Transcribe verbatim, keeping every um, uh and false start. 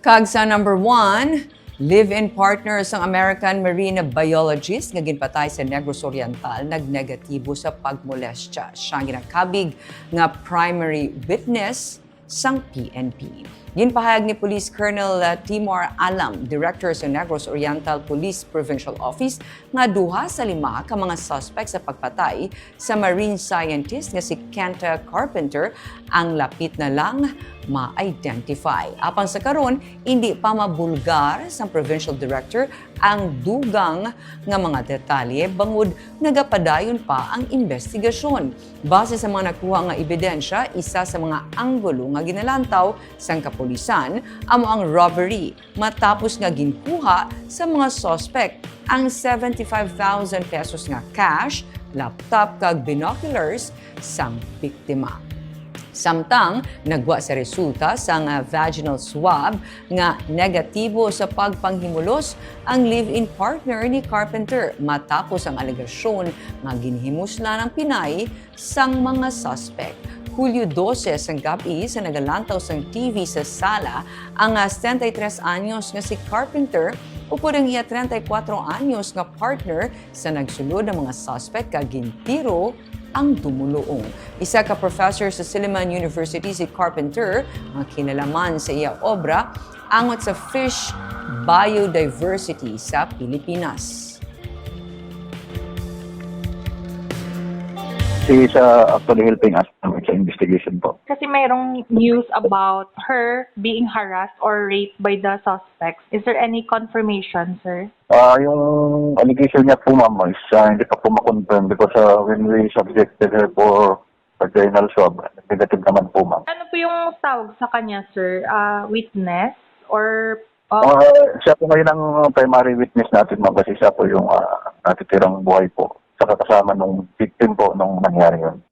Kag sa number one, live-in partner sang American marine biologist nga ginpatay sa Negros Oriental nagnegatibo sa pagmolestya. Siya ang ginakabig nga primary witness sang P N P. Ginpahayag ni Police Colonel, uh, Timor Alam, Director sa Negros Oriental Police Provincial Office, nga duha sa lima ka mga suspect sa pagpatay sa marine scientist nga si Kenta Carpenter ang lapit na lang ma-identify. Apang sa karon, indi pa mabulgar sang Provincial Director ang dugang nga mga detalye bangod nagapadayon pa ang investigasyon. Base sa mga nakuha nga ebidensya, isa sa mga anggulo nga ginalantaw sang kapulisan amo ang robbery, matapos nga ginkuha sa mga suspect ang seventy-five thousand pesos nga cash, laptop kag binoculars sang biktima. Samtang nagwa sa resulta sang, ah, vaginal swab nga negatibo sa pagpanghimulos ang live-in partner ni Carpenter, matapos ang alegasyon nga ginhimuslan ang pinay sang mga suspect. Hulyo dose sang gab-i, sa nagalantaw sang T V sa sala ang, ah, setenta y tres anyos nga si Carpenter upod ang iya treinta y cuatro anyos nga partner. Sa nagsulod ang mga suspect kag gintiro ang dumoluong. Isa ka professor sa Silliman University si Carpenter, nga kinalaman sa iya obra angot sa fish biodiversity sa Pilipinas. She is uh, actually helping us with the investigation po. Kasi mayroong news about her being harassed or raped by the suspects. Is there any confirmation, sir? Ah, yung allegation niya po, ma'am, is ah, hindi pa po ma-confirm because ah, when we subjected her for vaginal swab, negative naman po, ma'am. Ano po yung tawag sa kanya, sir? Ah, witness or Ah, siya po ngayon ang primary witness natin, ma'am, kasi siya po yung ah, natitirang buhay po sa kasama nung victim po nung nangyari yun.